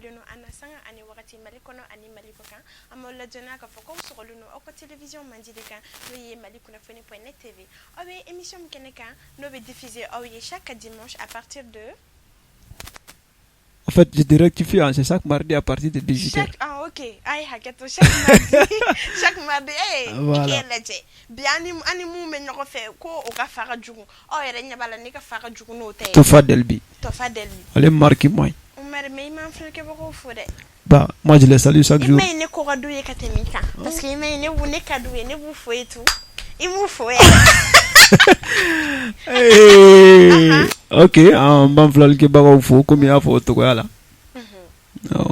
sɔgɔlen don an na sanga ani wagati Mali kɔnɔ ani Mali kɔ kan, an b'aw ladɔnniya k'a fɔ k'aw sɔgɔlen don aw ka télévision mandi de kan, n'o ye Mali kunnafoni.net TV. Aw bɛ émission min kɛnɛ kan, n'o bɛ diffuser aw ye chaque dimanche à partir de En fait, je te rectifie, hein, c'est chaque mardi à partir de 18h. Chaque, ah ok, a ye hakɛ to, chaque mardi, chaque mardi, eh. Voilà. I k'e lajɛ bi, an ni mun bɛ ɲɔgɔn fɛ, ko o ka fa ka jugu, aw yɛrɛ ɲɛ b'a la, ne ka fa ka jugu n'o ta ye. Tofa Delbi. Tofa Delbi. Ale marque moi. Umar, mais i m'an filɛkɛbagaw fo dɛ. Bah, moi je les salue chaque I jour. ma ye, ne ko ka d'u ye ka tɛmɛ i kan, parce que i ma ye, ne ka d'u ye, ne b'u fo et tout, i m'u fo yɛrɛ. Hey, ok, an b'an filɛlikɛbagaw fo komi i y'a fɔ o cogoya la.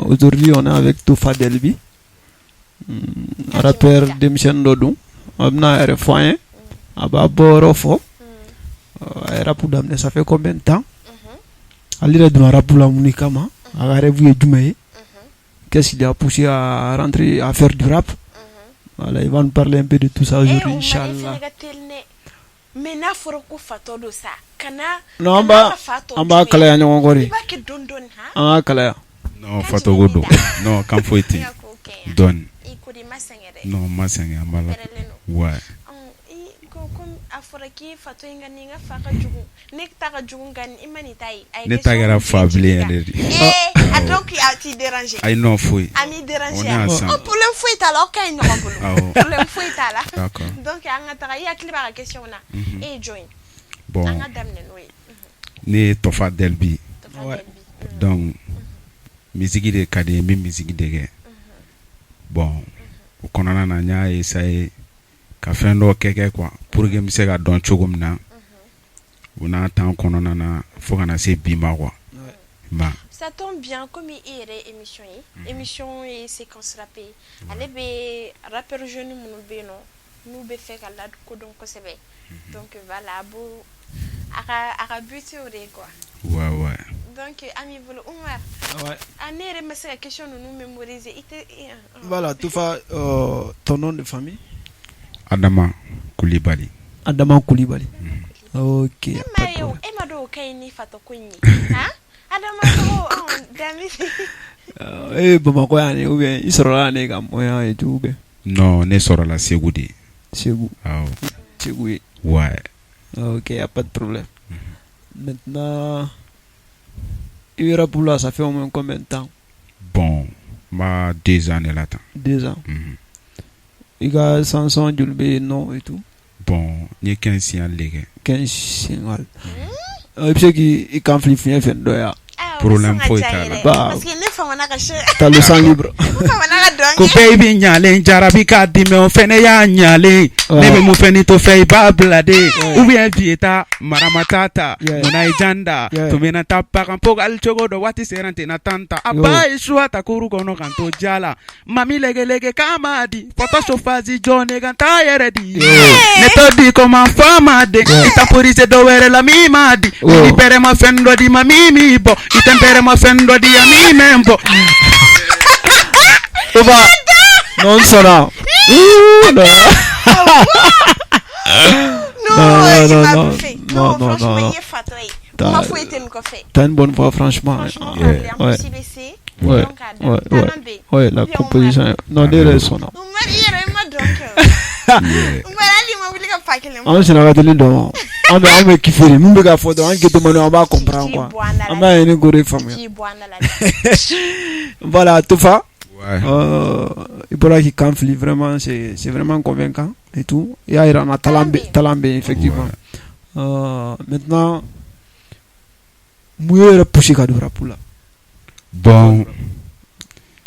Aujourd'hui, on est avec Tofa Delbi. Rappeur denmisɛnnin dɔ don. A bɛna a yɛrɛ fɔ an ye. A b'a bɔyɔrɔ fɔ. A ye rap daminɛ ça fait combien de temps? Ale yɛrɛ donna rap la mun de kama? A ka rêve ye jumɛn ye? Qu'est-ce qui l'a poussé à rentrer à faire du rap? Voilà, il va nous parler un peu de tout ça Eh, aujourd'hui, Umar, e Inch'Allah. fɛnɛ ka teli dɛ, mais n'a fɔra ko fatɔ don sa, kana Non, an kana b'a ka fa tɔ an b'a juguya. kalaya ɲɔgɔn kɔ de. I b'a kɛ dɔɔni dɔɔni han. An k'a kalaya. Non, fatɔko don, non, kan foyi tɛ E yen. ka ko kɛ yan. Dɔɔni. I ko de, i ma sɛgɛn dɛ. Non, n ma sɛgɛn, an b'a la. Pɛrɛlen don. Ouais. Ɔn, i ko komi a fɔra k'i ye fatɔ ye, nka nin ka fa ka jugu, ne ta ka jugu, nka i ma nin ta ye. A ye Ne ta question kɛra jigin fa bilen jigin yɛrɛ de. Ee, a donc a t'i déranger? Ayi, non, foyi. A m'i déranger? On est ensemble. Oh, problème foyi t'a la, aw ka ɲi ɲɔgɔn bolo. Awɔ. Problème foyi t'a la. D'accord. Donc an ka taga, i hakili b'a ka question na. E ye jɔn ye? Bon, An ka daminɛ n'o ye. ne ye Tofa Delbi. Tofa Delbi. Donc musique de ka di n ye, n bɛ musique de kɛ. Bon, o kɔnɔna na, n y'a essayer ka fɛn dɔ kɛ quoi, pour que n bɛ se ka dɔn cogo min na. O n'a temps kɔnɔna na, fo ka na se bi ma quoi. Ma Ça tombe bien, comme i yɛrɛ ye émission ye, émission ye séquence rap ye, ale bɛ rappeur jeune minnu bɛ yen nɔ, n'u bɛ fɛ ka lakodɔn kosɛbɛ. Donc voilà, a b'o a ka but y'o de ye quoi. Ouais. Donc an b'i bolo, Umar. Ouais. Ah, ne yɛrɛ ma se ka question ninnu mémoriser, i tɛ Voilà, Tofa, ton nom de famille? Adama Kulibali. Adama Koulibaly. Ok, E y a ma pas de ye o, problème. e ma dɔn o ka ɲi ni fatɔ ko in ye han, Adama tɔgɔ ɔn dami. E ye Bamakɔ yan de ou bien i sɔrɔla yan de ka mɔ yan et tout, ou bien? Non, ne sɔrɔla Segu de. Segu. Awɔ. Segu ye. Ouais. Ok, y a pas de problème. Maintenant, i bɛ rap la, ça fait au moins combien de temps? Bon, n b'a 2 ans de la tan. 2 ans. Mhm. I ka chanson joli bɛ yen nɔ et tout? Bon, n ye 15 signal de kɛ. 15 single. I bɛ se k'i kan fili fiɲɛ fɛ dɔ ya? Ah, o bɛ Problème sɔn ka foyi diya t'a n la. yɛrɛ. Bah. Parce que ne famana ka se. T'as le sang libre. Ne famana ka dɔn Ko kɛ. bɛɛ bɛ ɲalen, jarabi k'a di mɛ, o fɛnɛ y'a ɲalen. Ne bɛ mun fɛ ni to fɛ, i b'a bila de, ou bien vieta marama t'a ta. Munna i jan da? Tun bɛna taa bagan po hali cogo dɔ, waati sera n tɛna tan ta a ba ye suwa ta kuru kɔnɔ kan to ja la, mami lɛgɛlɛgɛ k'a ma di fɔtɔ chauffage jɔ, ne kan taa yɛrɛ di, ne t'o di kɔma fa ma den, i ta porise dɔ wɛrɛ la min ma di. Ni bɛrɛ ma fɛn dɔ di ma min m'i bɔ, i tɛ bɛrɛ ma fɛn dɔ di yan min mɛ n bɔ. Tofa, non, n sɔnna. Ouh, non. Non, Non, il non, m'a non, bouffé. non, Non, non, franchement, non. il est fatɔ ye. T'as- Kuma foyi tɛ nin kɔfɛ. T'as une bonne voix, franchement. Franchement, Yeah. en plus, IBC. Donc, a dɔn. Talent bɛ yen. Ouais, la Ou bien composition. Non, ne yɛrɛ sɔnna. Umar, i yɛrɛ i ma dɔn kɛ o. Umar, hali i ma wuli ka fa kelen. An senna ka teli dɔn. An bɛ kiffer de. Mun bɛ ka fɔ dɔrɔn, an ghetto an b'a comprendre K'i quoi. bɔ an da la. An b'a ɲini k'o de faamuya. K'i bɔ an da la dɛ. Voilà, Tofa. Ouais. I bɔra k'i kan fili, vraiment, c'est vraiment convaincant et tout. I y'a yira an na talent bɛ, talent bɛ yen effectivement. Maintenant, mun y'e yɛrɛ pousser ka don rap la? Bon,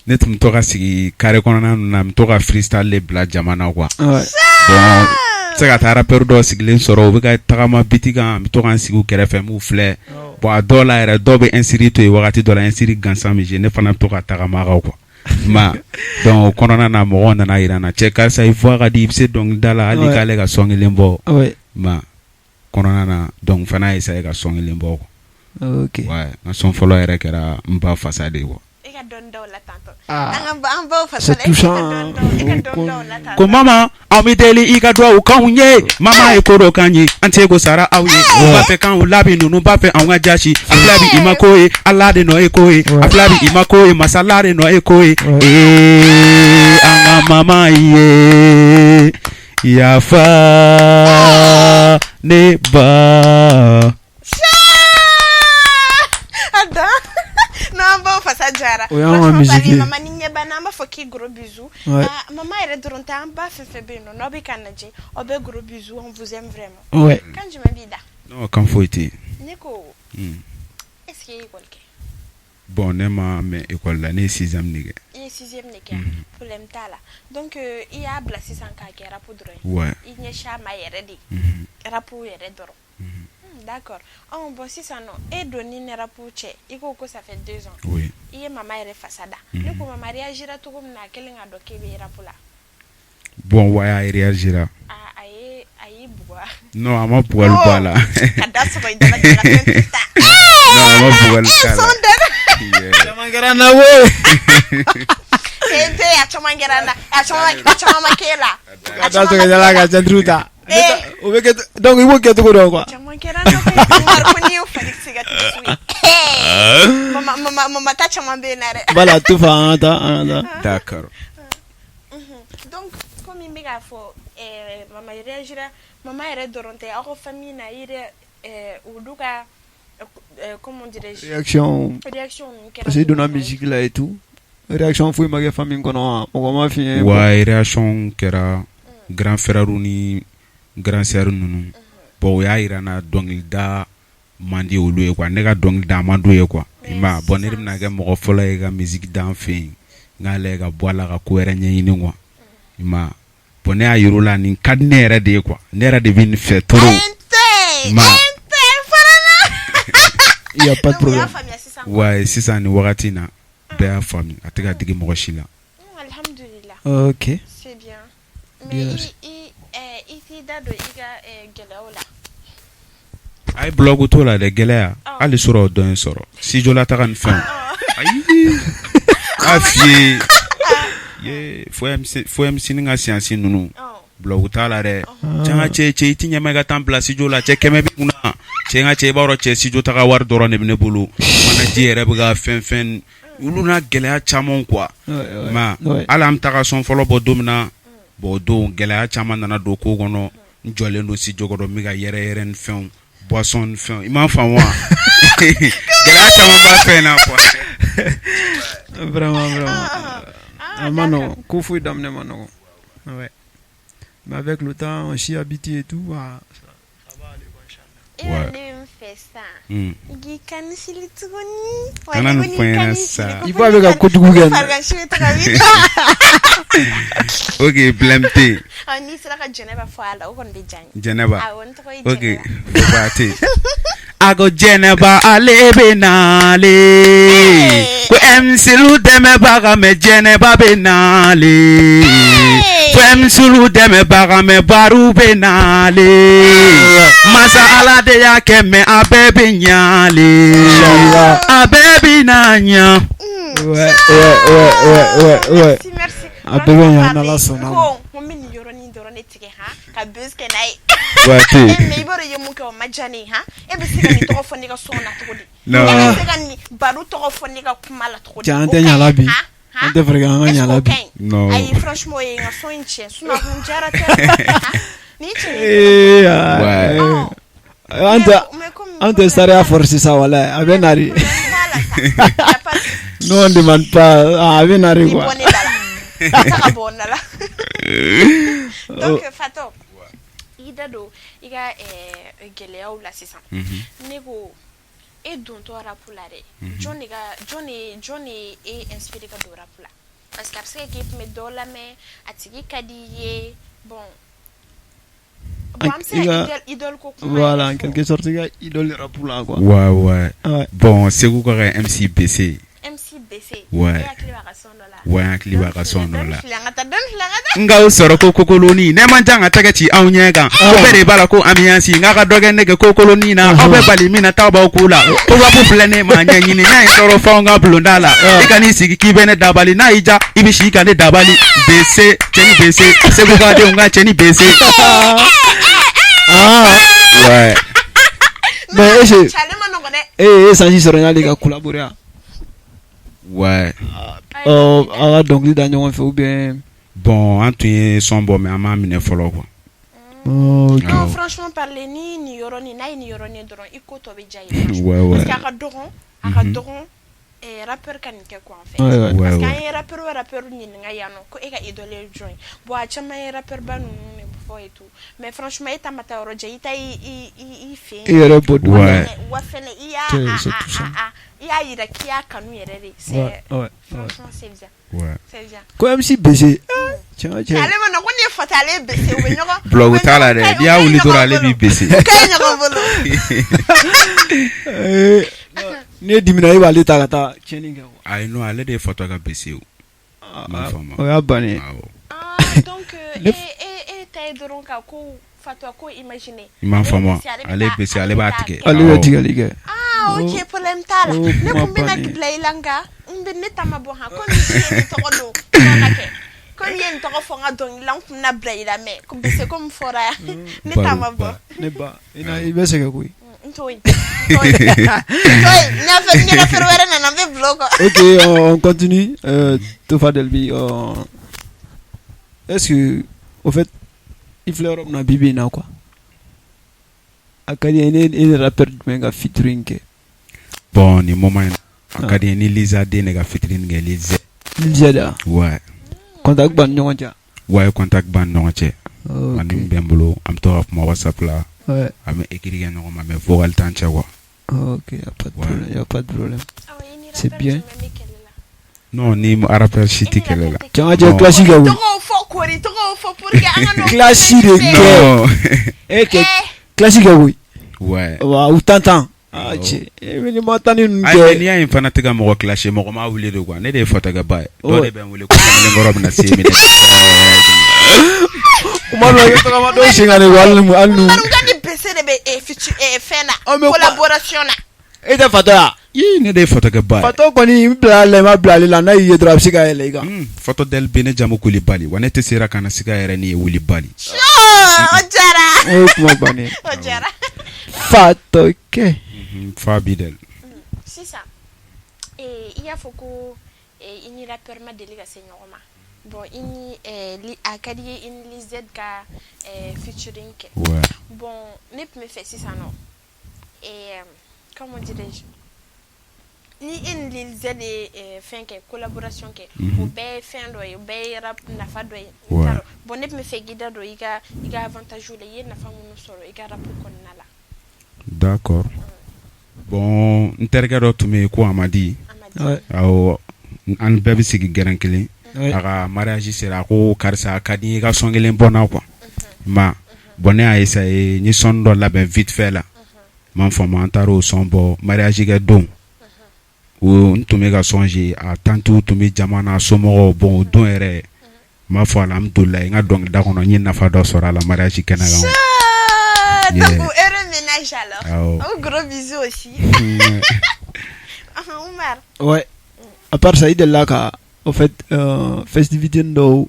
ne tun bɛ to ka sigi carré kɔnɔna ninnu na, n bɛ to ka freestyle de bila jama na quoi. Bon, n bɛ se ka taa rappeur dɔw sigilen sɔrɔ, u bɛ ka tagama beat kan, n bɛ to ka n sigi u kɛrɛfɛ, n b'u filɛ. Bon, a dɔw la yɛrɛ, dɔw bɛ instru to yen, wagati dɔ la instru gansan bɛ jouer, ne fana bɛ to ka tagama a kan quoi. I ma ye? Donc o kɔnɔna na, mɔgɔw nana yira n na, cɛ karisa, i voix ka di, i bɛ se dɔnkilida la, hali k'ale ka son kelen bɔ. I ma ye? Kɔnɔna na, donc n fana y'a essayer ka son kelen bɔ quoi. Ok. Ouais, n ka son fɔlɔ yɛrɛ kɛra n ba fasa de ye quoi. I ka dɔɔni da o la tantɔ. An ka an baw fasa C'est la, e ka touchant. dɔɔni da o- e ka dɔɔni da o la tantɔ. Ko mama, anw bɛ deli i ka duwawu k'anw ye. Mama ye ko dɔ k'an ye, an tɛ ko sara aw ye. U b'a fɛ k'anw labi, ninnu b'a fɛ anw ka jasi. A fila bi i ma ko ye, Ala de nɔ ye ko ye. A fila bi i ma ko ye, masala de nɔ ye ko ye. Ee, an ka mama ye yafa ne ba. Attends. Non, an baw fasa jara. O y'anw ka Franchement musique parler, ye. mama ni ɲɛ b'an na, an b'a fɔ k'i gros bisous. Ah, mama yɛrɛ dɔrɔn tɛ, an ba fɛn fɛn bɛ yen nɔ, n'aw bɛ k'an lajɛ, aw bɛɛ gros bisous, on vous aime vraiment. Kan jumɛn b'i da? Non, kan foyi tɛ yen. Ne ko, est-ce que i ye école kɛ? Bon, ne ma mɛn école la, ne ye sixième de kɛ. I ye sixième de kɛ? Problème t'a la. Donc i y'a bila sisan k'a kɛ rap dɔrɔn ye? Ouais. I ɲɛsin a ma yɛrɛ de? Rap yɛrɛ dɔrɔn. D'accord. Ɔn, bon, sisan nɔ, e donni ni rap cɛ, i ko ko ça fait 2 ans. Oui. I ye mama yɛrɛ fasa da. Ne ko, mama réagira cogo min na a kɛlen k'a dɔn k'e bɛ rap la? Bon, ouais, a réagira. A ye a y'i bugɔ? Non, a ma bugɔli bɔ a la. Ka da sɔgɔ i da la ka fɛn ta. Non, a ma bugɔli k'a la. Son dɛ. Caman kɛra n na koyi. Ten tɛ, a caman kɛra n na, a caman ma k'e la. Ka da sɔgɔ i da la ka ceinture ta. Eh. O bɛ kɛ, donc i b'o kɛcogo dɔn quoi. Caman kɛra n na koyi. Umaru, ko n'i y'o fali se ka tigi su ye. Mama, mama, mama ta caman bɛ yen na dɛ. Voilà, tout fa, an ka taa, an ka taa. D'accord. Donc komi n bɛ k'a fɔ, mama réagira, mama yɛrɛ dɔrɔn tɛ, aw ka famille na i yɛrɛ, olu ka comment dirais-je, Réaction. Réaction ninnu kɛra Parce que i donna cogo jumɛn? musique la et tout. Réaction foyi ma kɛ famille kɔnɔ wa? Mɔgɔ ma f'i ye? Ouais, réaction kɛra grand frère ni grand sœur ninnu. Bon, o y'a yira n na dɔnkilida man di olu ye quoi. Ne ka dɔnkilida a man d'u ye quoi. I ma ye? Bon, ne de bɛna kɛ mɔgɔ fɔlɔ ye ka musique da an fɛ yen. N k'a lajɛ ka bɔ a la ka ko wɛrɛ ɲɛɲini quoi. I ma ye? Bon, ne y'a yir'u la, nin ka di ne yɛrɛ de ye quoi. Ne yɛrɛ de bɛ nin fɛ trop. N tɛ Ma. n tɛ fara na. Il y a pas de Donc, u y'a problème. faamuya sisan? Ouais, sisan nin wagati in na, bɛɛ y'a faamu. A tɛ ka digi mɔgɔ si la. Alhamdulillah. Ok. C'est bien. Mais Bien. i t'i da don i ka gɛlɛyaw la? A ye blague t'o la dɛ, gɛlɛya. Ɔ. Hali sɔrɔ o dɔ in sɔrɔ. Studio la taga ni fɛnw. Ayi. A f'i ye. Ye fo MC, fo MC ni ka séance ninnu. Ɔ. Blague t'a la dɛ. Cɛ, n ka cɛ, cɛ, i ti ɲɛma i ka taa n bila studio la, cɛ, 100 b'i kunna. Cɛ, n ka cɛ, i b'a dɔn cɛ, studio taga wari dɔrɔn de bɛ ne bolo. Manager yɛrɛ bɛ ka fɛn fɛn olu n'a gɛlɛya caman quoi. Ma hali an bɛ taga son fɔlɔ bɔ don min na, bon, o don gɛlɛya caman nana don ko kɔnɔ. N jɔlen don studio kɔnɔ, n bɛ ka yɛrɛ yɛrɛ ni fɛnw, boisson ni fɛnw, i m'a faamu wa? Gɛlɛya caman b'a fɛn na quoi. Vraiment, vraiment. A ma nɔgɔn, ko foyi daminɛ ma nɔgɔn. Ouais. Mais avec le temps, on s'y habitue et tout. Ah, ça va aller quoi, inchallah. E yɛrɛ, ne bɛ min fɛ sisan, i k'i kan sili tuguni. Kana nin fɔ n ɲɛna sa. I b'a bɛ ka kojugu kɛ nin. Farigan bɛ taga wuli. Ok, problème tɛ yen. Ɔ, n'i sera ka Jɛnɛba fɔ a la, o kɔni bɛ diya n ye. Jɛnɛba. Awɔ, n tɔgɔ ye Ok, Jɛnɛba. ba tɛ yen. A ko Jɛnɛba, ale bɛ nale. Ko MClu dɛmɛbaga mɛ, Jɛnɛba bɛ nale. Ko MClu dɛmɛbaga mɛ, Baru bɛ nale. Masa Ala de y'a kɛ mɛ, a bɛɛ bɛ ɲale. Inchallah. A bɛɛ bɛ na ɲa. Ouais. Merci, merci. A bɛɛ bɛ ɲa n'Ala sɔnna ma. Ko n bɛ nin yɔrɔnin dɔrɔn de tigɛ han ka buzz kɛ n'a ye. Wa tɛ E yen. mais i b'a dɔn i ye mun kɛ, o ma diya ne ye han. E bɛ se ka nin tɔgɔ fɔ ne ka son na cogo di? Non. E bɛ se ka nin Baru tɔgɔ fɔ ne ka kuma la cogo di? Cɛ, an O tɛ ka ɲa la ɲi, bi. han? An tɛ fɛ k'an ka Est-ce ɲa la que o bi. ka ɲi? Non. Ayi, franchement, o ye n ka son in tiɲɛ, sinon a kun diyara tellement han. Ni cɛ Eh, ah, Ouais. eh. An tɛ sariya forcer sa, walahi, a bɛ na de. Problème t'a la sa. Y a pas de Nous, on demande pas, ah, a bɛ na de Ni quoi. bɔ ne da la. Ta ka bɔ n da la. Donc Fatɔ, i da don i ka gɛlɛyaw la sisan. Ne ko, e dontɔ rap la dɛ, jɔn de ye e inspiré ka don rap la? Parce que a bɛ se ka kɛ i tun bɛ dɔ lamɛn, a tigi ka di i ye. Bon, an bɛ se ka idole ko kuma Voilà, yɛrɛ en fɔ. quelque sorte, i ka idole rap la quoi. Ouais. Ouais. Bon, Segu ka ka MC BC. MC Bese. Ouais. E hakili b'a ka son dɔ la. Ouais, n hakili b'a ka son dɔ la. Dɔɔni fili an ka taa, dɔɔni fili an ka taa. N k'aw sɔrɔ ko kokoloni ne man jan ka tɛgɛ ci anw ɲɛ kan ko bɛɛ de b'a la ko ambiance n k'a ka dɔ kɛ nege kokoloni na aw bɛ bali min na taw b'aw ku la ko rap filɛ ne ma ɲɛɲini n'a ye sɔrɔ f'anw ka bulonda la i ka n'i sigi k'i bɛ ne dabali n'a y'i ja i bɛ si ka ne dabali Bese cɛni Bese Segu ka denw ka cɛni Bese. Ah, Ouais. mais est-ce que Ale ma nɔgɔn dɛ. e ye chance sɔrɔ n'ale ka collaborer wa? Ouais. Ɔ, aw ka dɔnkili da ɲɔgɔn fɛ ou bien? Bon, an tun ye son bɔ mais an m'a minɛ fɔlɔ quoi. Ok. Non, franchement parler, ni nin yɔrɔnin n'a ye nin yɔrɔnin dɔrɔn, i ko tɔ bɛ diya i ye. Ouais. Parce que a ka dɔgɔn, a ka dɔgɔn rappeur ka nin kɛ quoi en fait. Ouais. Parce que Ouais. an ye rappeur o rappeur ɲininka yan nɔ ko e ka idole ye jɔn ye. Bon, a caman ye rappeur ba ninnu de fɔ et tout. Mais franchement, e ta ma taa yɔrɔ jan, i ta i fɛ I yɛrɛ bɔ dugu la. Ouais. Wa fɛnɛ i y'a C'est tout ça. a i y'a yira k'i y'a kanu yɛrɛ de. C'est Ouais. franchement, c'est bien. Ouais. C'est bien. Ko MC Bese. Tiɲɛ cɛ. Ale ma nɔ ko nin ye Fata, ale ye Bese, u bɛ ɲɔgɔn Blog t'a la dɛ, n'i y'a wuli dɔrɔn ale b'i baisser. U ka ɲi ɲɔgɔn bolo. Ne dimina, e b'ale ta ka taa tiɲɛni kɛ quoi. Ayi non, ale de ye Fatɔ ka Bese o. N m'a faamu. O y'a bannen ye. Awɔ. Ah, donc e ta ye dɔrɔn ka ko Fatɔ ko imaginer. I m'a faamu wa? Ale Ale Bese, ale b'a tigɛ. Ale bɛ Awɔ. tigɛli kɛ. Ah, ok, problème t'a la. O Ne kuma kun bɛna bannen. bila i la, nka n bɛ ne ta ma bɔ han. Komi i ye nin tɔgɔ don, kuma ka kɛ. Komi i ye nin tɔgɔ fɔ n ka dɔnkili la, n kun bɛna bila i la, mais ko Bese komi fɔra yan, ne ta ma bɔ. Baroba. Ne ba, i bɛ sɛgɛn koyi. N t'o ye. N t'o ye. N t'o ye. N y'a fɛ ni rappeur wɛrɛ nana, n bɛ bila o kɔ. Ok, on continue. Tofa Delbi, est-ce que, au fait, i filɛ yɔrɔ min na bi bi in na quoi, a ka di ye e ni rappeur jumɛn ka featuring kɛ? Bon, nin moment in na, a ka di n ye ni Liza den de ka featuring kɛ, Lil Z. Lil Z a? Ouais. Contact b'an ni ɲɔgɔn cɛ? Ouais, contact b'an ni ɲɔgɔn cɛ. Ok. Ani min bɛ n bolo, an bɛ to ka kuma WhatsApp la. An bɛ écrit kɛ ɲɔgɔn ma, mais vocal t'an cɛ quoi. Ok, y a pas de problème, y a pas de problème. Awɔ, i ni C'est rappeur bien. jumɛn bɛ kɛlɛ la? Non, ni rappeur si tɛ kɛlɛ la. Cɛ, an ka jɛ clash kɛ koyi. Tɔgɔw fɔ, Kori, tɔgɔw fɔ pour que an ka n'o Clash de kɛ. Non. E kɛ clash kɛ koyi. Ouais. Wa u tan tan. Ah Awɔ. cɛ, e bɛ ni ma tan ni ninnu Ayi, mais kɛ. n'i y'a ye n fana tɛ ka mɔgɔ clasher, mɔgɔ m'a wele de quoi. Ne de ye Fatɔkɛba ye. Dɔw Ouais. de bɛ n wele ko kamalenkɔrɔ bɛna se minɛ. Kuma dɔ la i bɛ tagama dɔw sen kan de quoi, hali n'u. Umaru ka ni Bese de bɛ fɛn na, An bɛ collaboration na. E tɛ Fatɔ ya? Ii, ne de ye Fatɔkɛba ye. Fatɔ kɔni, n bila ale la, i ma bila ale la, n'a y'i ye dɔrɔn a bɛ se ka yɛlɛ i kan. Fatɔ Delbi, ne jamu Kulibali wa ne tɛ sera ka na siga yɛrɛ ni ye wulibali. O diyara. O ye kuma bannen ye. O diyara. Fatɔkɛ. Fa bi dɛ. Sisan i y'a fɔ ko i ni rappeur ma deli ka se ɲɔgɔn ma. Bon, i ni a ka di i ye i ni Lil Z ka featuring kɛ. Ouais. Bon, ne tun bɛ fɛ sisan nɔ, comment dirais-je, ni e ni Lil Z ye fɛn kɛ, collaboration kɛ, o bɛɛ ye fɛn dɔ ye, o bɛɛ ye rap nafa dɔ ye. N t'a dɔn. Bon, ne tun bɛ fɛ k'i da don i ka avantage la, i ye nafa minnu sɔrɔ i ka rap kɔnɔna la. D'accord. Bon, n terikɛ dɔ tun bɛ yen ko Amadi. Amadi. Awɔ, an bɛɛ bɛ sigi gɛrɛn kelen. Ouais. A ka mariage sera, a ko karisa, a ka di n ye i ka son kelen bɔ n na quoi. Ma bon, ne y'a essayer, n ye son dɔ labɛn vite fait la. N m'a faamu, an taara o son bɔ mariage kɛ don. O n tun bɛ ka son jouer, a tantiw tun bɛ jama na, somɔgɔw. Bon, o don yɛrɛ, n b'a fɔ alhamdulilayi, n ka dɔnkilida kɔnɔ, n ye nafa dɔ sɔrɔ a la mariage kɛnɛ kan. Ah, Yeah. donc heureux ménage alors. Awɔ. Un gros bisou aussi. Umar. Ouais. À part ça, i delila ka au fait festivité dɔw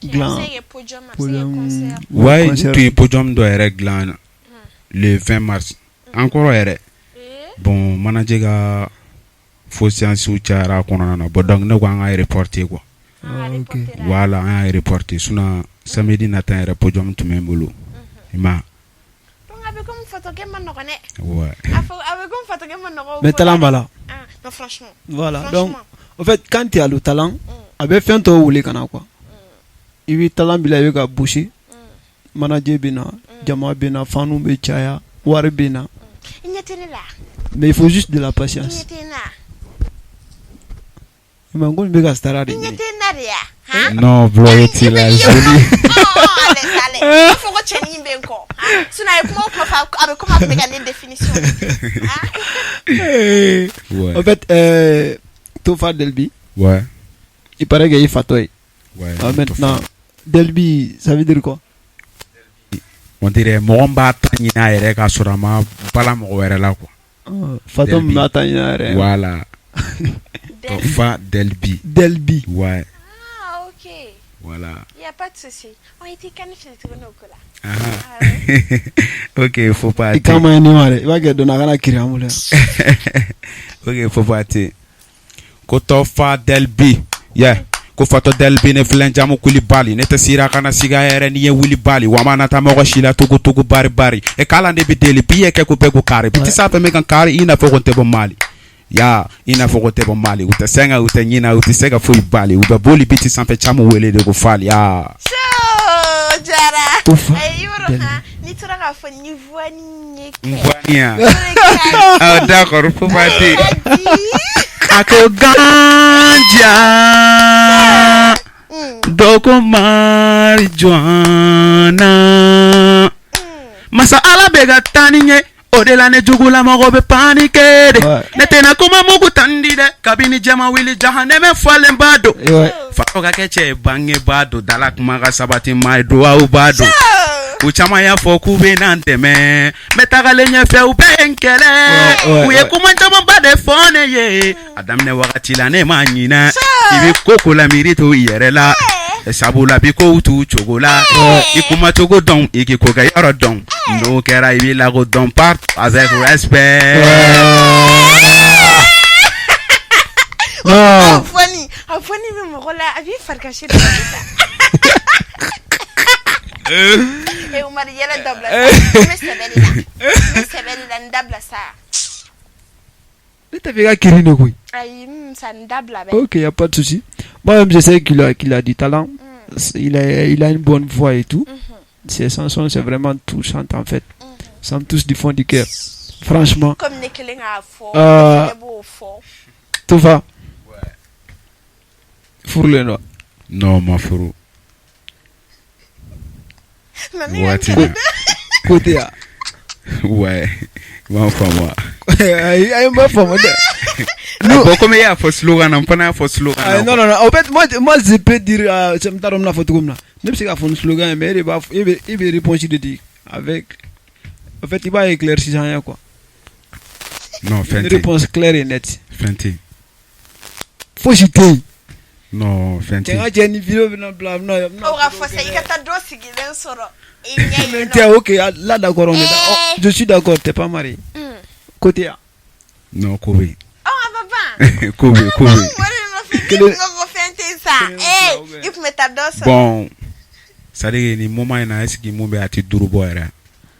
dilan. A bɛ se ka kɛ podium, a bɛ se ka kɛ concert. Ouais, n Concert. tun ye podium dɔ yɛrɛ dilan le 20 mars. An kɔrɔ yɛrɛ. Bon, manager ka faux séances cayara a kɔnɔna na. Bon, donc ne ko an ka reporter quoi. Ah, Ok. reporter la. Voilà, an y'a reporter. Sinon samedi nata yɛrɛ, podium tun bɛ n bolo. I ma. Donc a bɛ comme Fatɔkɛ ma nɔgɔn dɛ. Ouais. A fɔ a bɛ comme Fatɔkɛ ma nɔgɔn o Mais ko talent la b'a dɛ. la. Ah, non, franchement. Voilà. Donc, Franchement. au fait, quand tu as le talent, a bɛ fɛn tɔw wele ka na quoi. I bɛ talent b'i la, i bɛ ka bouger. Manager bɛ na, jama bɛ na, fanu bɛ caya, wari bɛ na. I ɲɛ tɛ ne la. Mais il faut juste de la I patience. ɲɛ tɛ ne la. Mais n ko nin bɛ ka star de I ɲɛ ɲini. tɛ ne la de ya. Han? Non, blog t'i la joli. Oh, allez, allez. I fɔ ko cɛnin bɛ n kɔ. Han? Sinon a ye kuma o kuma fɔ, a bɛ comme a tun bɛ ka ne définition. Han? Ouais. En fait, Tofa Delby. Ouais. Il paraît qu'il est fatɔ ye. Ouais. Ah, maintenant, Delby, ça veut dire quoi? On dirait mɔgɔ min b'a ta ɲini a yɛrɛ ka sɔrɔ a ma bala mɔgɔ wɛrɛ la quoi. Ah, fatɔ min b'a ta ɲini a yɛrɛ. Voilà. Tofa Delby. Delby. Ouais. Ah, ok. Voilà. Il n'y a pas de souci. On était kan fili tuguni o ko la. Ah. Ok, faut pas. I kan ma ɲi ne ma dɛ. I b'a kɛ dɔɔni a kana kirin an bolo yan. Ok, faut pas ten. Ko Tofa Delby. Yeah. Ko fatɔ Delby ne filɛ jamu Kulibali ne tɛ sira kana siga yɛrɛ ni ye wuli bali wa ma nata mɔgɔ si la tugu tugu bari bari e k'ala ne bɛ deli bi ye kɛ ko bɛɛ ko kari bi tɛ sanfɛ min kan kari i n'a fɔ ko n tɛ bɔ Mali ya i n'a fɔ ko tɛ bɔ Mali u tɛ sɛgɛn u tɛ ɲina u tɛ se ka foyi bali u bɛ boli biti sanfɛ caman wele de ko fali ya. Jara. Tofa Eh, i b'a dɔn Delby. han, n'i tora k'a fɔ ni voix nin ye kɛ. N voix nin ya. Ah, d'accord, faut pas ten. Di. A ko ganja dɔw ko marijuana masa ala bɛ ka taa ni ɲɛ o de la ne jugulamɔgɔ bɛ paniquer de Ouais. ne tɛna kuma mugu tan di dɛ kabini jama wuli jahanɛmɛ falenba don Ouais. fatɔ ka kɛ cɛ ye bangebaa don dala kuma ka sabati maa ye duwawu b'a don u caman y'a fɔ k'u bɛ n'an dɛmɛ n bɛ tagalen ɲɛfɛ u bɛɛ ye n kɛlɛ Ouais, ouais, u ye ouais. kuma camanba de fɔ ne ye a daminɛ wagati la ne ma ɲinɛ i bɛ ko ko la miiri to i yɛrɛ la sabula bi kow t'u cogo la i kuma cogo dɔn i k'i ko kɛ yɔrɔ dɔn n'o kɛra i b'i lakodɔn partout avec respect. A Non. voix nin, a voix nin bɛ mɔgɔ la, a b'i farikasi de. Eh, Umar, yɛlɛ dabila sa. N bɛ sɛbɛ de la. N bɛ sɛbɛ de la, n dabila sa. Ne t'a fɛ i ka kirin de koyi. Ayi, sa n dabila bɛ. Ok, y a pas de souci. Moi-même, je sais qu'il a du talent. Il a une bonne voix et tout. Ses chansons, c'est vraiment touchant en fait. Ça me touche du fond du cœur. Franchement. Comme ne kelen k'a fɔ, ne b'o fɔ. Tofa. Furulen don. Non, ma furu. Mais ne ka Waati kɛlɛ na. Ko tɛ yan. Ouais, i b'a faamu wa. Ayi, ayi, n b'a faamu dɛ. Bon, comme i y'a fɔ slogan na, n fana y'a fɔ slogan Ayi, na. non, non, non. En fait, moi, je peux dire, n t'a dɔn n bɛna fɔ cogo min na. Ne bɛ se k'a fɔ ni slogan ye, mais e de b'a fɔ, e bɛ réponse de di avec, en fait, i b'a éclaircir an ye quoi. Non, fɛn Une tɛ yen. réponse claire et nette. Fɛn tɛ yen. Fosi tɛ yen. Non, fɛn tɛ Cɛ ka yen. cɛ ni vidéo bɛna bila a bɛna a bɛna. O ka fɔ sa, i ka taa dɔ sigilen sɔrɔ i ɲɛ yen Tɛ nɔ. ok, là d'accord, on est d'accord. Oh, je suis d'accord, t'es pas marié. Côté A. Non, ko bɛ yen. Ɔ, a ma ban. Ko bɛ yen, ko bɛ yen. O de nɔfɛ, ne Kelen- kun ko ko fɛn tɛ yen sa. Eh, i kun bɛ taa dɔ sɔrɔ. Bon, c'est à dire nin moment in na, est ce que mun bɛ yen, a tɛ 5 bɔ yɛrɛ.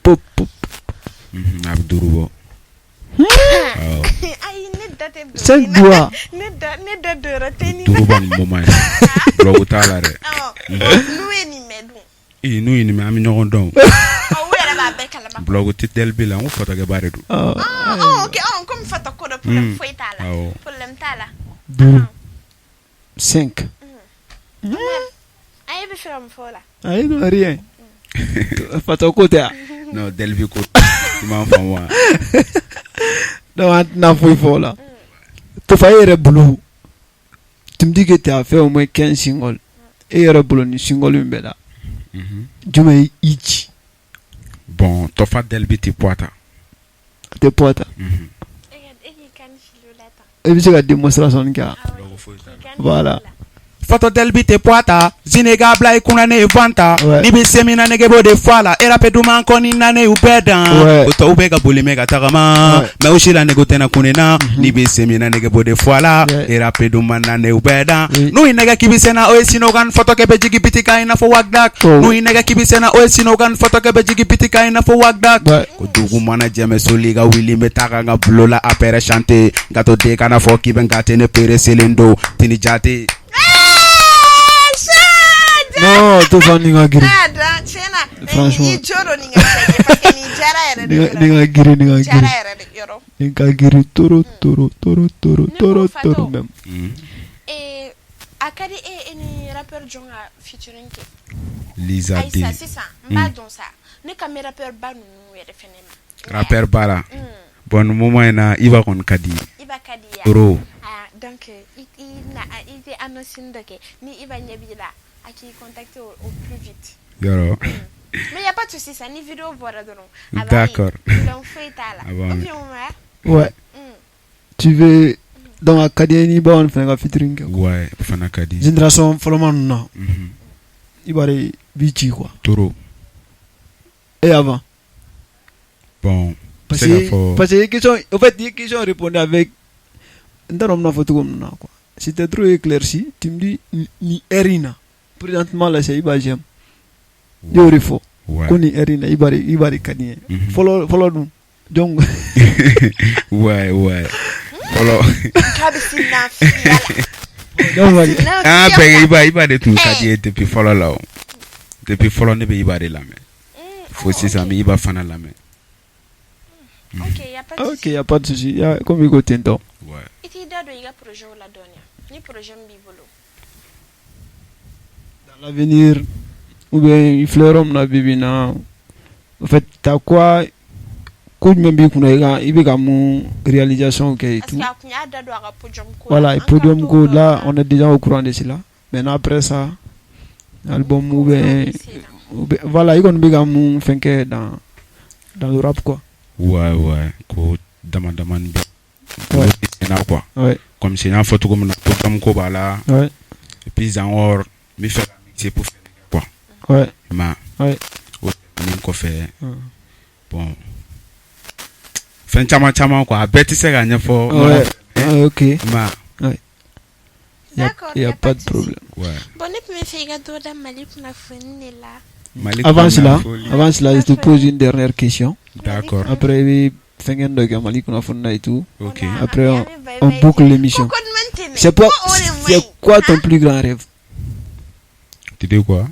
Pop, pop. A bɛ 5 bɔ. Awɔ. Ayi, ne da tɛ don Cinq nin na. doigts. Ne da don yɔrɔ tɛ nin na. 5 bɔ nin moment in na. Blague t'a la dɛ. Ɔ, n'u ye nin mɛn dun. Ee, n'u ye nin mɛn, an bɛ ɲɔgɔn dɔn. Ɔ, u yɛrɛ b'a bɛɛ kalama. Blague tɛ Delby la, n ko fatɔkɛba de don. Ah, Ɔ, ɔ, ok, ɔ, komi fatɔ ko dɔ problème foyi t'a la. Awɔ. Problème t'a la. 5. 5. A e bɛ fɛ ka mun fɔ o la? Ayi, non, rien. Fatɔ ko tɛ yan. Non, Delby ko. I m'a faamu wa? Donc an tɛna foyi fɔ o la. Tofa, e yɛrɛ bolo, tu me dis que tu as fait au moins 15 singles. E yɛrɛ bolo ni single min bɛɛ la. Jumɛn ye i ci? Bon, Tofa Delby tɛ poids ta. A tɛ poids ta. E ka e k'i kan fili o la tan. E bɛ se ka démonstration kɛ wa? Awɔ, k'i kan fili o Voilà. la. Fatɔ Delby tɛ poids ta. Zine bila i kunna ne ye vent ta. Ouais. N'i bɛ se min na nege b'o de fɔ a la. E rap duman kɔni na ne y'u bɛɛ dan. Ouais. O tɔw bɛ ka boli mɛ ka tagama. Ouais. Mais o si la nege tɛna kun ne na. N'i bɛ se min na nege b'o de fɔ a la. Ouais. E rap duman na ne y'u bɛɛ dan. Oui. N'u y'i nɛgɛ k'i bɛ sɛnɛ o ye sinogan fatɔkɛ bɛ jigin biti kan i n'a fɔ wagdak. Oh. N'u y'i nɛgɛ k'i bɛ sɛnɛ o ye sinogan fatɔkɛ bɛ jigin biti kan i n'a fɔ wagdak. Ouais. Ko dugu mana jɛmɛ soli ka wuli n bɛ taa ka n ka bulon la apɛrɛ chanter. N ka to den kana fɔ k'i bɛ n gâter ne pereselen don tini jate. Eh, Sha! Non, Tofa nin ka girin. Ah, dan, tiɲɛ na. Franchement. I jo don nin ka cɛ ye parce que nin diyara yɛrɛ de. Nin ka girin, nin ka Diyara girin. yɛrɛ de yɔrɔ. Nin ka girin toro toro toro toro Ne toro ko Fato. toro même. Eh, a ka di e ni rappeur jɔn ka featuring kɛ? Lisa Ayi D. sa, sisan n b'a dɔn sa. Ne ka mɛn rappeur ba ninnu yɛrɛ fɛnɛ ma. Rappeur ba la. Bon, nin moment in na Iba kɔni ka di. Iba ka di ya. Trop. Ah, Ah, donc i na i tɛ annonce dɔ kɛ ni Iba ɲɛ b'i la, a k'i contacter au plus vite. Yɔrɔ. Mais y a pas de souci, ça ni vidéo bɔra dɔrɔn a b'a ye. D'accord. Problème foyi t'a la. A b'a Ou mɛn. bien Oumar. Ouais. Tu veux donc a ka di n ye ni Iba One fana ka featuring kɛ. Ouais, o fana ka di. Génération fɔlɔma ninnu na. Iba de b'i ci quoi. Trop. Et avant. Bon. Parce se ka que fɔ. Parce que question, au fait, i ye question répondre avec n t'a dɔn n bɛna fɔ cogo min na quoi. C'était trop éclairci. Tu me dis ni heure in na. Présentement là, c'est Iba j'aime. I y'o de fɔ. Ouais. Ko ni heure in na Iba de ka di n ye. Fɔlɔ fɔlɔ dun donc Ouais. Fɔlɔ. K'a bɛ se nafigiya la. Donc An y'a bɛɛ kɛ Iba de tun ka di ye depuis fɔlɔ la o. Depuis fɔlɔ ne bɛ Iba de lamɛn. Fo sisan n bɛ Iba fana lamɛn. Ok, y a pas de Ok, souci. y a pas de souci. Ya comme i ko ten tɔ. Ouais. I t'i da don i ka projet la dɔɔni wa? Ni projet min b'i bolo. Dans l'avenir ou bien i filɛ yɔrɔ min na bi bi in na, en fait, t'as quoi, ko jumɛn b'i kunna i ka i bɛ ka mun réalisation kɛ et Parce tout. que a kun y'a da don a ka podium ko la. Voilà, An et kan podium t'o ko yɔrɔ là, la. On est déjà au courant de cela. Maintenant après ça, album ou bien, voilà, i kɔni bɛ ka mun fɛn kɛ dans le rap quoi. Ouais. Ko dama damani bɛ. Senna quoi. Comme si n y'a fɔ cogo min na, podium ko b'a la. Et puis encore n bɛ fɛ ka mixer pour fɛnɛ kɛ quoi. I m'a ye. O tɛmɛnen kɔfɛ, bon, fɛn caman caman quoi, a bɛɛ tɛ se ka ɲɛfɔ ɲɔgɔn fɛ. Ouais, ok. I m'a ye. Ouais. Y a, D'accord, y a y a pas pas de de souci. problème. Ouais. Bon, ne tun bɛ fɛ i ka dɔ da Mali kunnafoni de la. Mali Avant cela, kunnafoni. avant cela, je te pose une dernière question. D'accord. Après, i bɛ fɛnkɛ dɔ kɛ Mali kunnafoni na et tout. Ok. Après, on boucle l'émission. C'est quoi ton plus grand rêve? Tu dis quoi?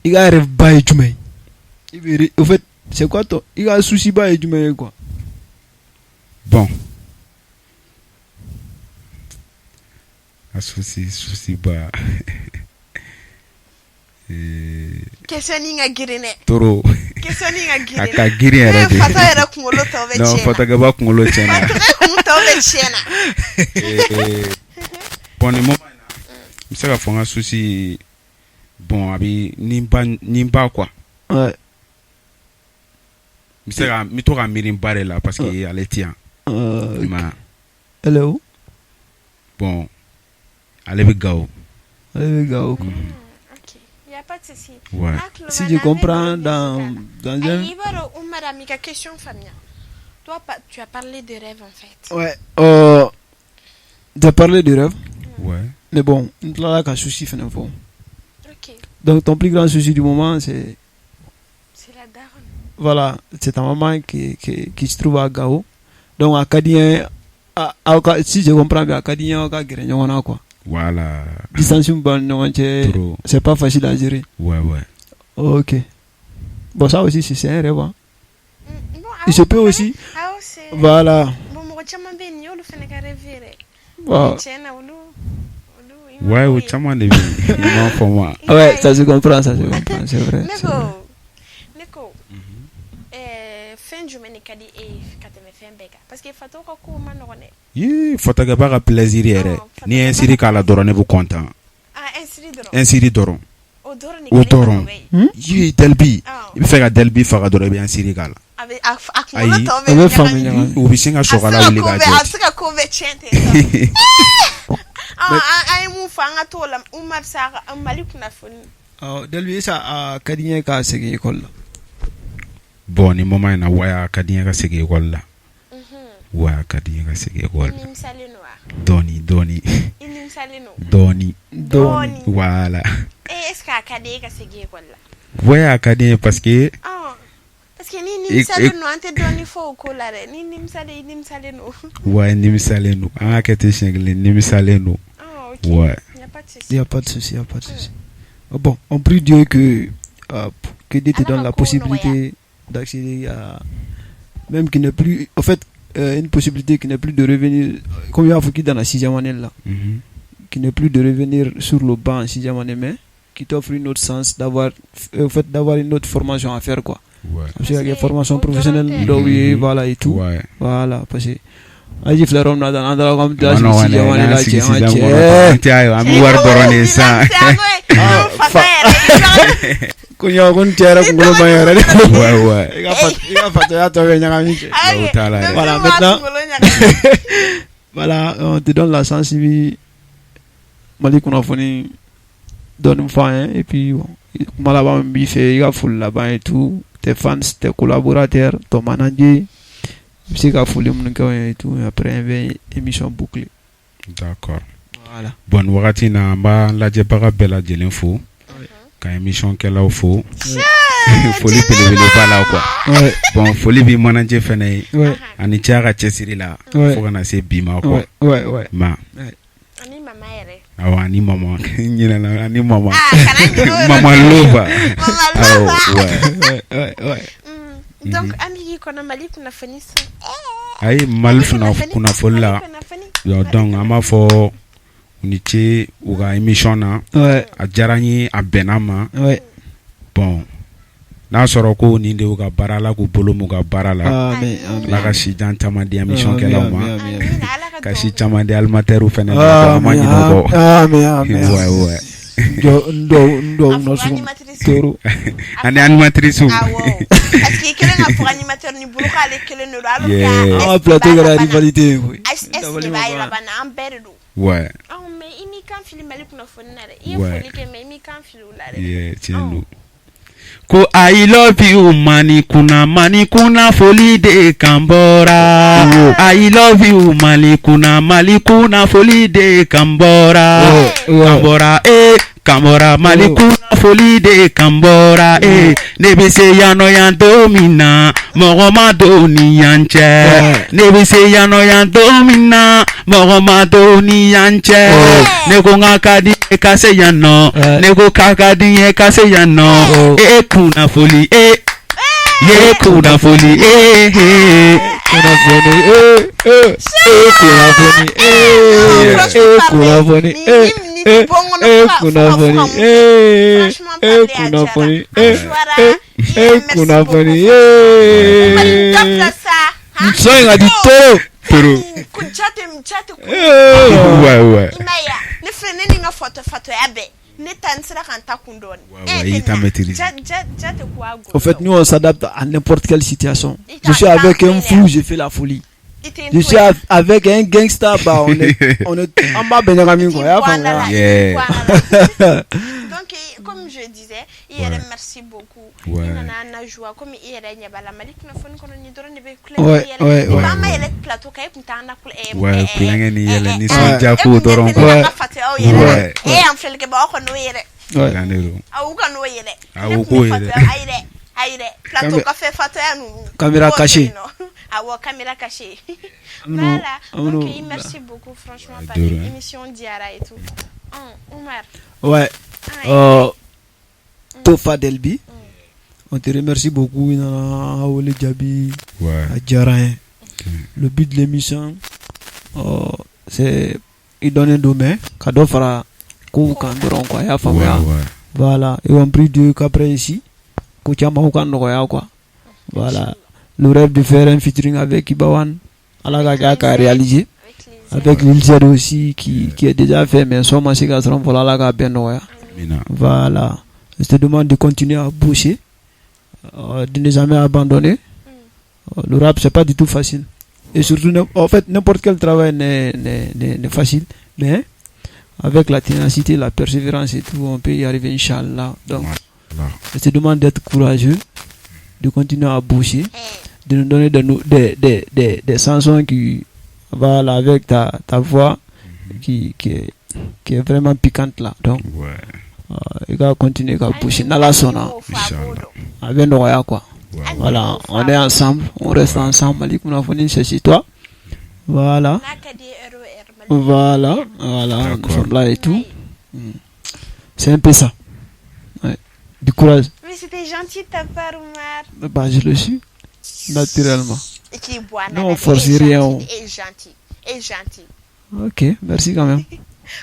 I ka rêve ba ye jumɛn ye? I bɛ au fait, c'est quoi ton i ka souci ba ye jumɛn ye quoi? Bon. A souci ba. Question nin ka girin dɛ. Trop. Question nin ka girin. A ka girin yɛrɛ de. Fatɔ yɛrɛ kunkolo tɔ bɛ Non, tiɲɛ na. Fatɔkɛba kunkolo tiɲɛna. Fatɔkɛ kun tɔ bɛ tiɲɛ na. Bon, nin moment in na, n bɛ se ka fɔ n ka souci, bon, a bɛ ni n ba quoi. N bɛ se ka n bɛ to ka miiri n ba de la parce que ale tɛ yan. I m'a ye. Elle est où? Bon, ale bɛ Gawo. Ale bɛ Gawo quoi. Ok, y a pas de souci. Ouais. Si je comprends dans un Ayi, i b'a dɔn Umar a m'i ka question faamuya. Toi, tu as parlé de rêve en fait. Ouais. Tu as parlé de rêve. Ouais. Mais bon, n tilala ka souci fɛnɛ fɔ. Ok. Donc ton plus grand souci du moment, c'est C'est la daronne. Voilà, c'est ta maman qui se trouve à Gao. Donc a ka di n ye aw ka, si je comprends bien, a ka di n ye aw ka gɛrɛ ɲɔgɔn na quoi. Voilà. Distance min b'aw ni ɲɔgɔn cɛ, Trop. c'est pas facile à gérer. Ouais. Ok. Bon, ça aussi, c'est un rêve, hein. Bon, Il se peut aussi. Awɔ, c'est Voilà. Bon, mɔgɔ caman bɛ yen, nin y'olu fana ka rêve yɛrɛ. Bon. Tiɲɛ na, olu i ma Ouais, o fɔ ye. caman de bɛ yen. I m'a fɔ ma. Ouais, ça se comprend, ça se comprend, c'est vrai. Ne C'est vrai. ko ne ko fɛn jumɛn de ka di e ye ka tɛmɛ fɛn bɛɛ kan? Parce que fatɔ ka ko ma nɔgɔn dɛ. Yee, fatɔkɛba ka plaisir yɛrɛ. Ni ye instru k'a la dɔrɔn, ne bɛ content. Ah, instru dɔrɔn. Instru dɔrɔn. O dɔrɔn de O ka di dɔrɔn. fatɔkɛ ye. Yee, Delbi. Awɔ. I bɛ fɛ ka Delbi faga dɔrɔn, i bɛ instru k'a la. A bɛ a kunkolo Ayi. tɔ A bɛ bɛ faamu ɲagami. ɲagami. U bɛ sin ka A bɛ se sɔgɔla ka wuli ko k'a bɛɛ a jɔ. bɛ se ka ko bɛɛ tiɲɛ ten tɔ. Ah, an ye mun fɔ, an ka t'o la. Umar sa ka Mali kunnafoni. Awɔ, Delbi, ça a ka di n ye ka segin école la. Bon, nin moment in na, ouais, a ka di n ye ka segin école la. Ouais, a ka di n ye ka segin école I la. nimisalen don wa? Dɔɔni dɔɔni. I nimisalen don. Dɔɔni. Dɔɔni. Voilà. Eh, est ce que a ka di e ka segin école la? Ouais, a ka di n ye parce que Ah, parce que ni nimisalen don, an tɛ dɔɔni fɔ o ko la dɛ. Ni nimisalen, i nimisalen don. Ouais, nimisalen don. An ka kɛ ten siɲɛ kelen, nimisalen don. Ah, ok. Ouais. Y a pas de souci. Il n'y a pas de souci, il n'y a pas de souci. Bon, on prie Dieu que Dieu te donne la possibilité d'accéder à. Même qui n'est plus. En fait, une possibilité qui n'est plus de revenir. Comme il y a qui dans la sixième année là, qui n'est plus de revenir sur le banc en sixième année, mais qui t'offre une autre sens d'avoir, en fait, d'avoir une autre formation à faire quoi. Ouais. Parce qu'il y a des formations professionnelles, donc, voilà et tout. Ouais. Voilà, parce que Aji filɛ yɔrɔ min na tan, an taara k'an bɛ taa sigi sixième année la cɛ, an ka cɛ. An tɛ an bɛ wari dɔrɔn de san. Ko ɲɔ ko n cɛ yɛrɛ kunkolo man ɲi yɛrɛ de. Ouais. I ka fatɔya tɔ bɛ ɲagami cɛ. O t'a la dɛ. Voilà, maintenant, voilà, on te donne la chance, i bɛ Mali kunnafoni dɔɔni fɔ an ye et puis bon, kuma laban min b'i fɛ, i ka foli laban et tout, tes fans, tes collaborateurs, ton manager, i bɛ se ka foli minnu kɛ o ye et tout, et après an bɛ émission boucler. D'accord. Voilà. Bon, nin wagati in na, an b'an lajɛbaga bɛɛ lajɛlen fo, ka émission kɛlaw fo, foli belebeleba la quoi. Bon, foli b'i manager fɛnɛ ye ani cɛ a ka cɛsiri la fo ka na se bi ma quoi. Ma Ani mama yɛrɛ. Awɔ, ani mama, n ɲinɛna, ani mama. Ah, kana ɲinɛ o yɔrɔ. Mama Lova. Mama Awɔ. Lova. Ouais. Donc an bɛ k'i kɔnɔ Mali kunnafoni san. Ayi, Mali kunnafoni la. Kunnafoni. Donc an b'a fɔ u ni ce u ka émission na. A diyara n ye, a bɛnna n ma. Bon, n'a sɔrɔ ko nin de y'u ka baara, Ala k'u bolo m'u ka baara la. Amin, amin. Ala ka si jan caman di émission kɛlaw ma. Amin, amin, Amina, Ala ka ka si duwawu caman di animateur fɛnɛ ma, an ma ɲinɛ o kɔ. Amin, amin. Ouais. N dɔw n dɔw A fɔ nɔ sugu animatrice. toro. Ani animatrice. Awɔ. Parce que i kelen ka fɔ animateur ni bolo k'ale kelen de don alors que Yeah. An ka S de plateau b'a kɛra laban na. rivalité ye koyi. S S de b'a laban na, an bɛɛ de don. Ɔn, mais i m'i kan fili Mali kunnafoni na dɛ. I ye foli kɛ, mais i m'i kan fili o la dɛ. Yeah, tiɲɛ don. Ko I love you Mali kunna, Mali kunna foli de kan bɔra. I love you Mali kunna, Mali kunna foli de kan bɔra. Kan bɔra eh, kan bɔra Mali kunna foli de kan bɔra eh. Ne bɛ se yan nɔ yan don min na, mɔgɔ ma don ni yan cɛ. Ne bɛ se yan nɔ yan don min na, mɔgɔ ma don ni yan cɛ. Ne ko n k'a ka di n ye ka se yan nɔ, ne ko k'a ka di n ye ka se yan nɔ. E kunnafoli e ye kunnafoli e e. Kunnafoni e e e kunnafoni e e kunnafoni e e e kunnafoni e e kunnafoni e e e kunnafoni e. Dabila sa. Son in ka di trop. Trop. Ko jate jate ko. Ouais. I ma ye wa? Ne filɛ, ne ni n ka fatɔya bɛɛ. Ne ta n sera ka n ta kun dɔɔni. Ouais, i t'a maîtriser. Ja ja jate ko a Au fait, nous, on s'adapte à n'importe quelle situation. Je suis avec un fou, je fais la folie. Je suis avec un gangster, bah, on est, an b'a bɛɛ ɲagami quoi. I y'a faamuya? Yeah. Donc, comme je disais, i yɛrɛ, merci beaucoup. I nana an na joie comme i yɛrɛ ɲɛ b'a la Mali kunnafoni kɔnɔ, nin dɔrɔn de bɛ kulonkɛ yɛlɛ. Ni an ma yɛlɛ plateau kan, e kun t'an na Ouais, kulonkɛ ni yɛlɛ, nisɔndiya kow dɔrɔn E quoi. kun tɛ ne ka fatɔyaw yɛrɛ la. E y'an filɛlikɛbagaw ka n'o ye dɛ. Yan de don. Aw ka n'o ye dɛ. Ah, Ne u kun k'o bɛ ye dɛ. fatɔya, ayi dɛ. Ayi dɛ. Plateau kɔfɛ fatɔya ninnu. Caméra K'o to cachée. yen nɔ. Awɔ, caméra cachée. Minnu- Voilà. minnu- Donc, merci beaucoup franchement Ouais, parce de que rien. émission diyara et tout. Oumar. Ouais. Ah, Tofa Delbi. On te remercie beaucoup. I nana wele jaabi. A diyara an ye. Le but de l'émission, c'est i dɔnnen don, mais ka dɔ fara kow kan dɔrɔn quoi. I y'a faamuya? Ouais. Voilà. Et on prie Dieu qu'après ici, ko caman ka nɔgɔya quoi. Voilà. Le rêve de faire un featuring avec Ibawan, Ala ka kɛ a ka réaliser. Avec les Avec Lil Z aussi qui est déjà fait, mais son ma se ka sɔrɔ fɔlɔ, Ala k'a bɛɛ nɔgɔya. Amina. Voilà. Je te demande de continuer à bosser, de ne jamais abandonner. Le rap, c'est pas du tout facile. Et surtout, en fait, n'importe quel travail n'est facile. Mais avec la ténacité, la persévérance et tout, on peut y arriver, Inch'Allah. Donc, Voilà. je te demande d'être courageux, de continuer à bosser, de nous donner des, nou- des, des, des, des chansons qui, voilà, avec ta voix qui est vraiment piquante là. Donc, i ka continuer ka bosser n'Ala sɔnna Inch'Allah. a bɛ nɔgɔya quoi. Ouais. Voilà, on est ensemble, on reste ensemble. Mali kunnafoni, c'est chez toi. Voilà. N'a ka di ye heure o heure, Mali. Voilà, nous sommes là et tout. C'est un peu ça. Ouais. Du courage. Mais c'était gentil de ta part, Oumar. Bah, je le suis, naturellement. Et qui boit. Non, on force rien. Et gentil. Et gentil. Ok, merci quand même.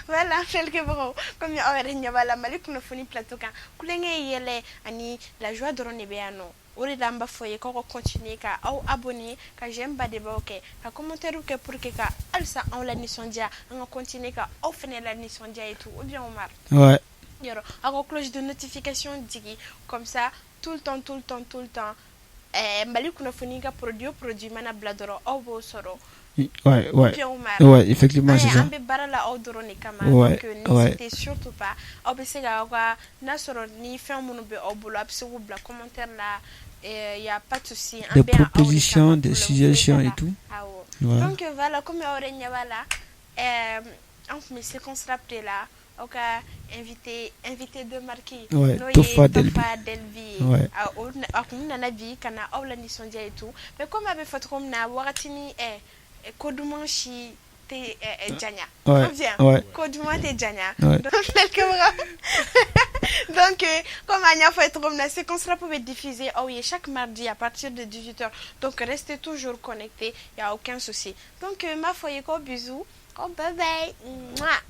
Voilà, filɛlikɛbagaw, komi aw yɛrɛ ɲɛ b'a la Mali kunnafoni plateau kan, kulonkɛ, yɛlɛ ani la joie dɔrɔn de bɛ yan nɔ. O de la an b'a fɔ ye k'aw ka continuer ka aw abonner, ka j'aime badenbaw kɛ, ka commentaire kɛ pour que ka halisa anw la nisɔndiya, an ka continuer ka aw fana la nisɔndiya et tout, ou bien Omar? Ouais. Yɔrɔ aw ka cloche de notification digi, comme ça tout le temps, tout le temps, tout le temps, Mali kunnafoni ka produit o produit mana bila dɔrɔn, aw b'o sɔrɔ. Bien, Omar? Ouais, effectivement, c'est ça. An bɛ baara la aw dɔrɔn de kama. Donc n'hésitez surtout pas, aw bɛ se ka aw ka n'a sɔrɔ ni fɛn minnu bɛ aw bolo, a bɛ se k'u bila commentaire la, y a pas de souci. Des propositions, des suggestions et tout. Awɔ. Donc voilà, comme aw yɛrɛ ɲɛ b'a la, an tun bɛ séquence rap de la, aw ka invité de marque, n'o ye Tofa Delbi. Tofa Delbi ye. A kun nana bi ka na aw la nisɔndiya et tout, mais comme a bɛ fɔ cogo min na, wagati ni ko duman si tɛ janya, ou bien ko duman tɛ janya. Donc comme an y'a fɔ ye cogo min na, séquence rap bɛ diffuser aw ye chaque mardi à partir de 18h, donc restez toujours connectés, y a aucun souci. Donc n b'a fɔ ye ko bisous, ko bye bye. Mouah.